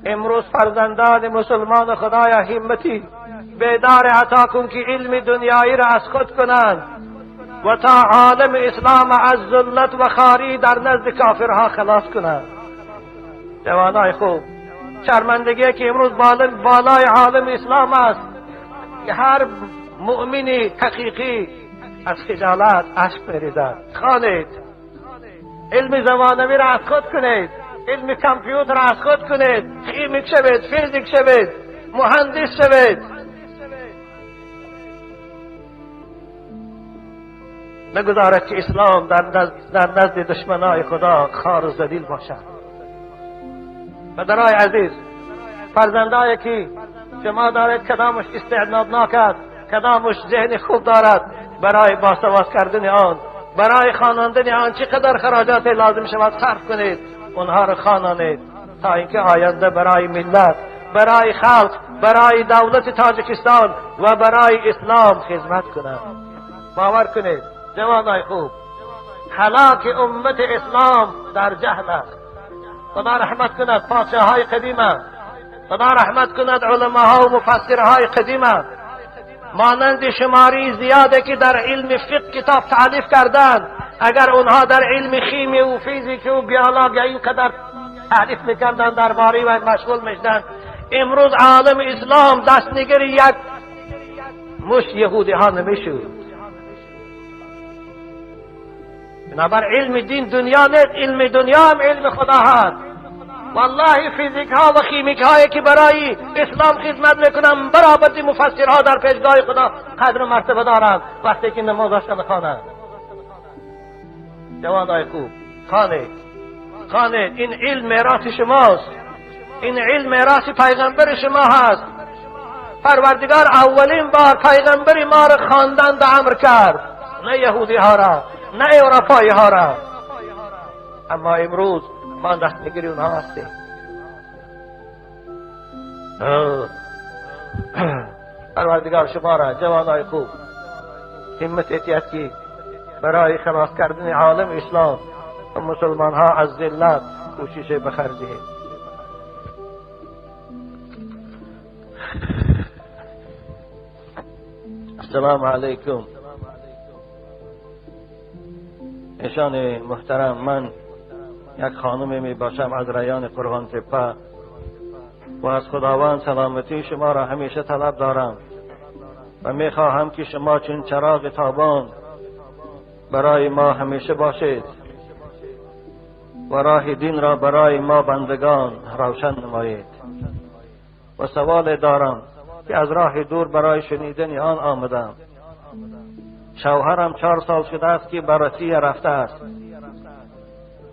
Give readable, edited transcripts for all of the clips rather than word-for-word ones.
امروز فرزندان مسلمان خدایا همتی بیدار عطا کن که علم دنیایی را از خود کنند و تا عالم اسلام از ذلت و خواری در نزد کافرها خلاص کنند. جوانای خوب، شرمندگی که امروز بالای عالم اسلام است که هر مؤمنی حقیقی از خجالت اشک میریزد. خوانید، علم زمانوی را از خود کنید، علم کامپیوتر را از خود کنید، chemic شوید، فیزیک شوید، مهندس شوید. نگذارد که اسلام در نزد دشمنای خدا خار و ذلیل باشد. پدرای عزیز، فرزندایی که شما دارید کدامش استعدادناک است، کدامش ذهن خوب دارد، برای باسواد کردن آن، برای خواندن آن چقدر خراجات لازم شود صرف کنید، اونها را خوانانید تا اینکه آینده برای ملت، برای خلق، برای دولت تاجیکستان و برای اسلام خدمت کنند. باور کنید جوانای خوب، هلاک امت اسلام در جهل است. خدا رحمت کند پادشاه‌های قدیمه، خدا رحمت کند علماها و مفسرهای قدیمه، مانند شماری زیاده که در علم فقه کتاب تالیف کردند. اگر اونها در علم شیمی و فیزیک و بیولوژی اینقدر تعریف میکردند، درباره و مشغول میشدند، امروز عالم اسلام دستنگر یک مش یهودی ها نمیشد. بنابر علم دین دنیا نیست، علم دنیا هم علم خدا هست. والله فیزیک ها و chemic هایی که برای اسلام خدمت میکنن برابر مفسرها در پیشگاه خدا قدر و مرتبه دارند وقتی که نمازشان خوانند. جوانای خوب، خوانید، خوانید. این علم میراث شماست، این علم میراث پیغمبر شما هست. پروردگار اولین بار پیغمبر ما را خواندن به امر کرد، نه یهودی ها را، نه اروپایی ها را. اما امروز ما دستگیر اونها هستیم. پروردگار شما را جوانای خوب همت احتیاط کی برای خلاص کردن عالم اسلام و مسلمان ها از ذلت کوشش به خرج دهید. السلام علیکم. ایشان محترم، من یک خانم می باشم از ریان قرغان تپه و از خداوند سلامتی شما را همیشه طلب دارم و می خواهم که شما چون چراغ تابان برای ما همیشه باشید و راه دین را برای ما بندگان روشن نمایید. و سوال دارم که از راه دور برای شنیدن آن آمدم. شوهرم 4 سال شده است که به روسیه رفته است،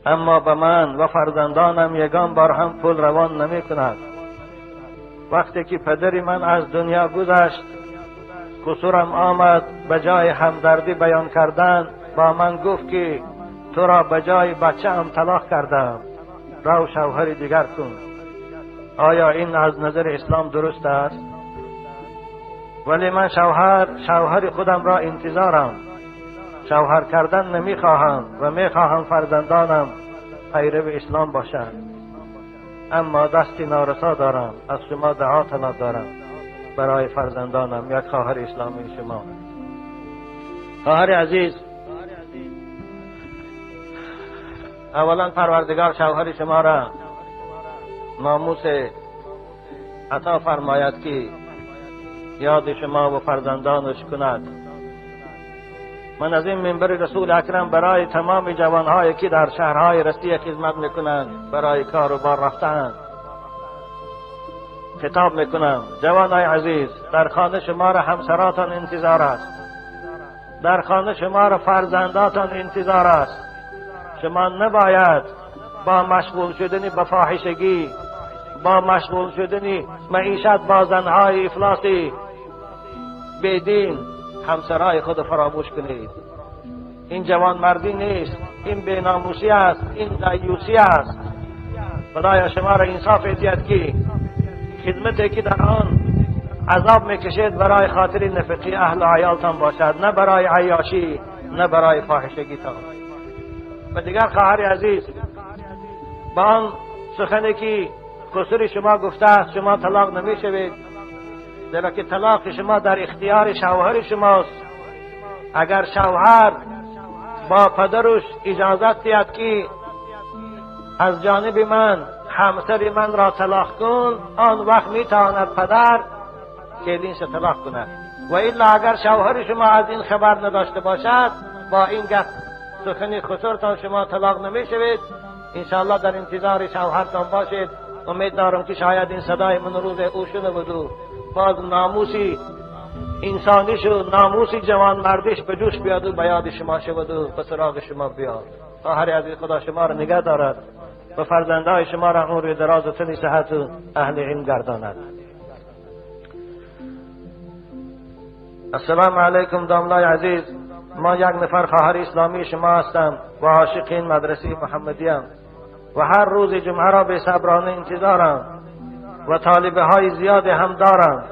اما به من و فرزندانم یگان بار هم پول روان نمی کند. وقتی که پدر من از دنیا گذشت، قصورم آمد، به جای همدردی بیان کردن با من گفت که تو را به جای بچه هم طلاق کردم، رو شوهر دیگر کن. آیا این از نظر اسلام درست است؟ ولی من شوهر خودم را انتظارم، شوهر کردن نمیخواهم و میخواهم فرزندانم پیرو اسلام باشند، اما دستی نارسا دارم. از شما دعا طلب دارم برای فرزندانم، یک خواهر اسلامی شما. خواهر عزیز، اولا پروردگار شوهر شما را ناموس عطا فرماید که یاد شما و فرزندانش کند. من از این منبر رسول اکرم برای تمام جوانهایی که در شهرهای روسیه خدمت میکنند، برای کار و بار رفتن، خطاب میکنم. جوانای عزیز، در خانه شما را همسراتان انتظار است، در خانه شما را فرزنداتان انتظار است. شما نباید با مشغول شدن به فاحشگی، با مشغول شدن معیشت با زنهای افلاسی بیدین همسرای خود فراموش کنید. این جوان مردی نیست، این بیناموسی است، این دیوسی است. خدایا شما را انصاف اعطیت که خدمتی که در آن عذاب میکشید برای خاطر نفقی اهل و عیالتان باشد، نه برای عیاشی، نه برای فاحشگیتان. و دیگر خواهر عزیز، با آن سخنی که خسر شما گفته است شما طلاق نمیشوید، زیرا که طلاق شما در اختیار شوهر شماست. اگر شوهر با پدرش اجازت دهد که از جانب من همسر من را طلاق کن، آن وقت میتواند پدر کلینش طلاق کند. و الا اگر شوهر شما از این خبر نداشته باشد، با این گپ سخن خسرتان شما طلاق نمیشوید. انشاءالله در انتظار شوهرتان باشید. امید دارم که شاید این صدای من روز او شنود و باز ناموسی انسانیش و ناموسی جوان مردش به جوش بیاد و به یاد شما شود و به سراغ شما بیاد. خواهر عزیز، خدا شما را نگه دارد و فرزندهای شما را عمر دراز و تن صحت و اهل علم گرداند. السلام علیکم داملای عزیز، ما یک نفر خواهر اسلامی شما هستم و عاشق این مدرسه محمدی ام و هر روز جمعه را به صبرانه انتظارم و طالبه های زیاد هم دارم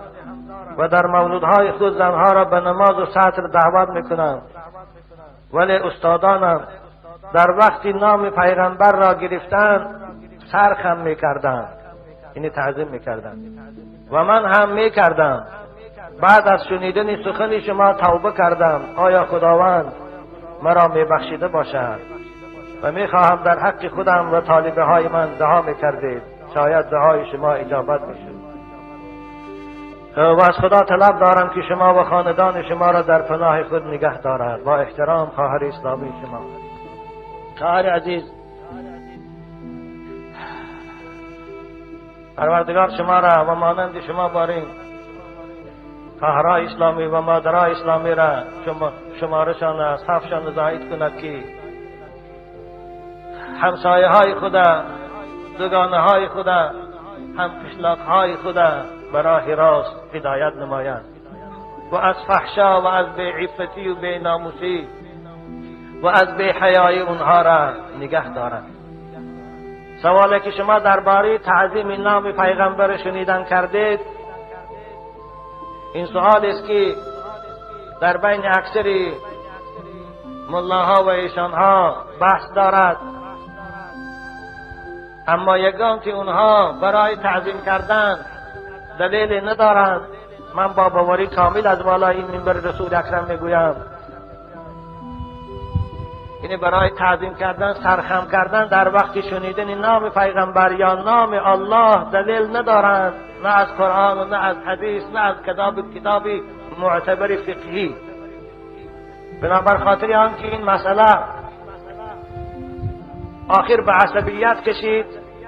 و در مولودهای خود زنها را به نماز و سطر دعوت میکنم، ولی استادانم در وقتی نام پیغمبر را گرفتن سرخم میکردند، یعنی تعظیم میکردند و من هم میکردم. بعد از شنیدن سخن شما توبه کردم. آیا خداوند مرا میبخشیده باشد؟ و میخواهم در حق خودم و طالبه های من دعا میکردید، شاید دعای شما اجابت میشد. و از خدا طلب دارم که شما و خاندان شما را در پناه خود نگه دارد. با احترام خواهر اسلامی شما. خواهر عزیز، پروردگار شما را و مانند شما بارین خواهرای اسلامی و مادرای اسلامی را شمارشان صفشان زاید کند که همسایه های خدا، دوگانه های خدا، هم قشلاق های خدا براه راست هدایت نمایند و از فحشا و از بیعفتی و بیناموسی و از بیحیایی اونها را نگه دارند. سوالی که شما درباره تعظیم نام پیغمبر شنیدن کردید، این سوال است که در بین اکثر ملاها و ایشانها بحث دارد، اما یگان که اونها برای تعظیم کردن دلیل ندارند. من با باوری کامل از بالای این منبر رسول اکرم میگویم، یعنی برای تعظیم کردن، سرخم کردن در وقت شنیدن نام پیغمبر یا نام الله دلیل ندارند، نه از قرآن و نه از حدیث، نه از کتابی معتبر فقهی. بنابر خاطر آن که این مسئله آخر به عصبیت کشید،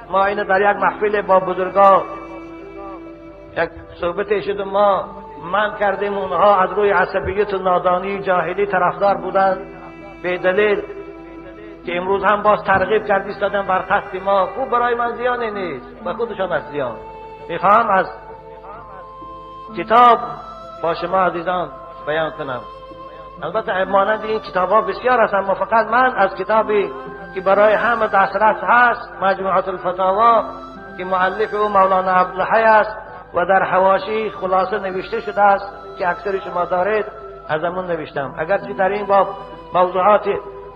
ما اینو در یک محفل با بزرگا یک صحبت شد و ما من کردیم، اونها از روی عصبیت و نادانی جاهلی طرفدار بودند به دلیل که امروز هم باز ترغیب کردی استادن بر قصد ما. خوب برای من زیانی نیست و خودشان از زیان. میخواهم از کتاب با شما عزیزان بیان کنم. البته مانند این کتاب ها بسیار هست، اما فقط من از کتابی که برای همه دسترس هست، مجموعة الفتاوا، که مؤلف او مولانا عبدالحی است و در حواشی خلاصه نوشته شده است که اکثر شما دارید، از همون نوشتم. اگرچه در این باب موضوعات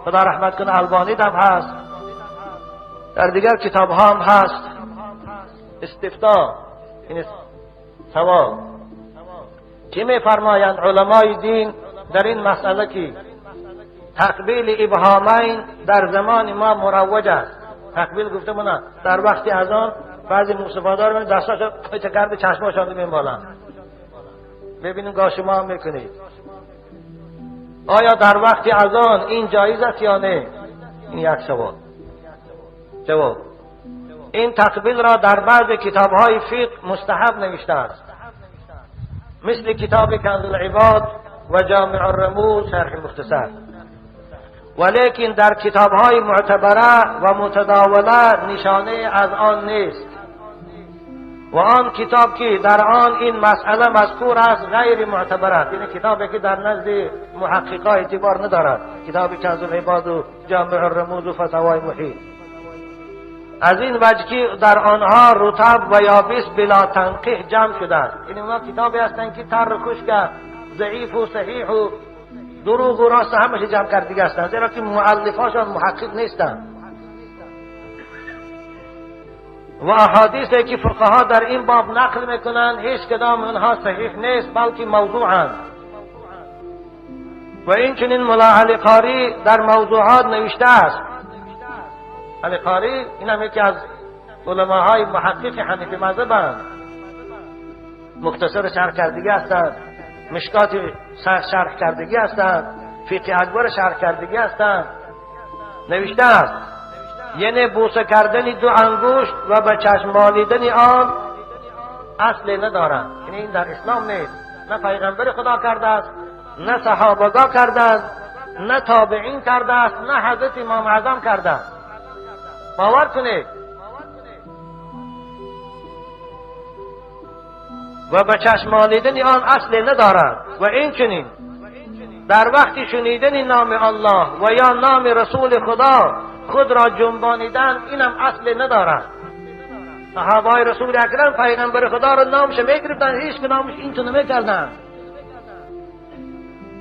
خدا رحمت کنه البانی هم هست، در دیگر کتاب ها هم هست. استفتا، این سوال چی میفرمایند علمای دین در این مسئله که تقبیل ابهامین در زمان ما مروج است؟ تقبیل گفته مونه در وقتی از آن بعضی مصطفی دار دستاشو کرده چشماشان میمالند، ببینیم گاه شما هم میکنید. آیا در وقتی از آن این جایز است یا نه؟ این یک سوال. جواب: این تقبیل را در بعض کتاب‌های فقه مستحب نوشته است، مثل کتاب کنز العباد و جامع الرموز شرح مختصر، ولیکن در کتاب‌های معتبره و متداوله نشانه از آن نیست و آن کتاب که در آن این مسئله مذکور است غیر معتبر است، یعنی کتابی که در نزد محققا اعتبار ندارد، کتاب کنز العباد و جامع الرموز و فتاوای محیط. از این وجه که در آنها رطب و یابس بلا تنقیح جمع شده است، یعنی اونها کتابی هستند که تر و خشک، ضعیف و صحیح و دروغ و راست همش جمع کردگی هستند، زیرا که مؤلفاشان محقق نیستند. و احادیثی که فقها در این باب نقل میکنند هیچ کدام آنها صحیح نیست، بلکه موضوعند. و این چنین ملا علی قاری در موضوعات نوشته است. علی قاری این هم یکی از علماهای محقق حنفی مذهبند، مختصر شرح کردگی هستند، مشکات شرح کردگی هستند، فقه اکبر شرح کردگی هستند. نوشته است یعنی بوسه کردن دو انگشت و به چشم مالیدن آن اصل ندارند. یعنی این در اسلام نیست، نه پیغمبر خدا کرده است، نه صحابگاه کرده است، نه تابعین کرده است، نه حضرت امام اعظم کرده است. باور کنید. و به چشم مالیدن آن اصل ندارد. و این چنین در وقت شنیدن نام الله و یا نام رسول خدا خود را جنبانیدن، اینم اصل ندارد. صحابه رسول اکرم پیغمبر خدا را نامش میگرفتن، هیچ کدامش اینطور نمیکردن.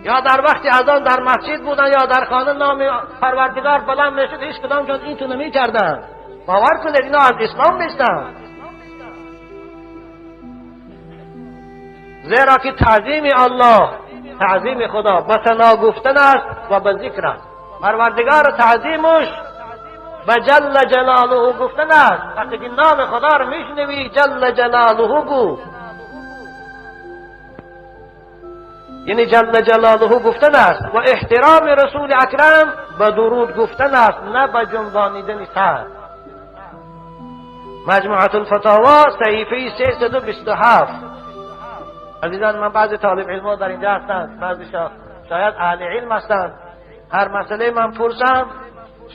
یا در وقت اذان در مسجد بودن یا در خانه نام پروردگار بلند میشد، هیچ کدامشان اینطور نمیکردن. باور کنید اینا از اسلام نیستن، زیرا که تعظیم الله، تعظیم خدا به ثنا گفتن است و به ذکر است. پروردگار تعظیمش به جل جلاله گفتن است. وقتی که نام خدا رو میشنوی جل جلاله گو، یعنی جل جلاله گفتن است. و احترام رسول اکرم به درود گفتن است، نه به جنبانیدن سر. مجموعة الفتاوا صحیفه 327. عزیزان من، بعضی طالب علم در اینجا هستند، بعضی شاید اهل علم هستند. هر مسئله من پرسم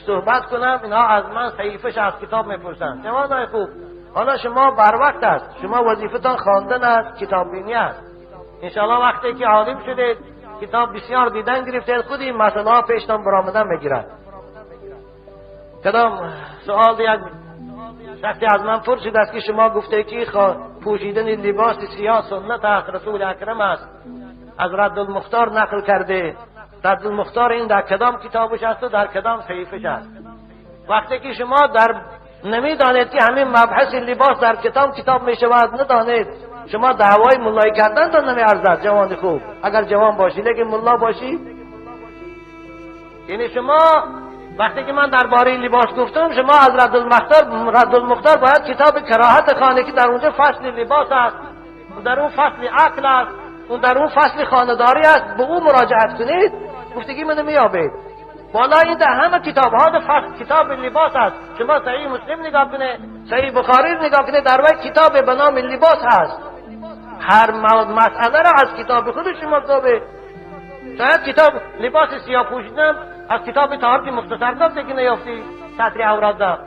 صحبت کنم، اینها از من صحیفش از کتاب میپرسند. جوانای خوب، حالا شما بر وقت است، شما وظیفتان خواندن است، کتاب بینی است. انشاءالله وقتی که عالم شدید، کتاب بسیار دیدن گرفتید، خود این مسئله ها پیشتان برآمدن میگیرد. کدام سوال یک شخصی از من پرسید است که شما گفته که پوشیدن لباس سیاه سنت است، رسول اکرم است، از رد المختار نقل کرده. رد المختار این در کدام کتابش است و در کدام صحیفش است؟ وقتی که شما در نمیدانید که همین مبحث لباس در کدام کتاب می شود، ندانید، شما دعوای ملایی کردن تا نمی ارزد. جوان خوب، اگر جوان باشی لیکن ملا باشی، یعنی شما وقتی که من درباره لباس گفتم، شما از رد المختار باید کتاب کراهت خانه که در اونجا فصل لباس است، در اون فصل عقل است، اون در اون فصل خانه‌داری است، به او مراجعت کنید، گفتگی منو میابید. بالا این در همه کتاب ها فصل کتاب لباس است. شما صحیح مسلم نگاه کنه، صحیح بخاری نگاه کنه، در وی کتاب به نام لباس هست. هر مسئله را از کتاب خود شما کتابه. شاید کتاب لباس سیاه پوشیدن از کتاب طهارت مختصر گفته که نیافتی سطر عورت ده.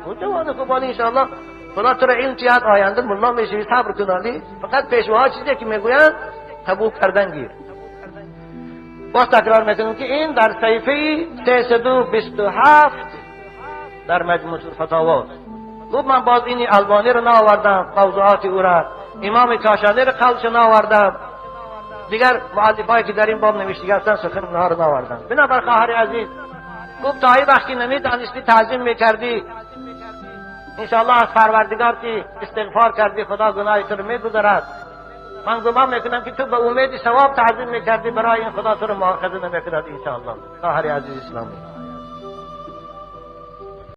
او جوان خوبانی انشاءالله خدا تو را علم تیاد، آینده ملا میشوی، صبر کنالی. فقط پیشواها چیزی که میگویند قبول کردن گیر. باز تکرار میکنم که این در صحیفه 327 در مجموع الفتاوا. خوب من باز این البانی رو نآوردم، موضوعات او را، امام کاشانی رو قولش نآوردم، دیگر مؤلفایی که در این باب نوشته هستند سخن اونها رو نآوردم. بنابر خواهر عزیز، خوب تا این وقتی نمیدانستی تعظیم میکردی، انشاءالله از پروردگار که استغفار کردی خدا گناه تو رو میگذرد. من گمان میکنم که تو به امید ثواب تعظیم میکردی، برای این خدا تو رو مؤاخذه نمیکند انشاءالله. خواهر عزیز اسلامی.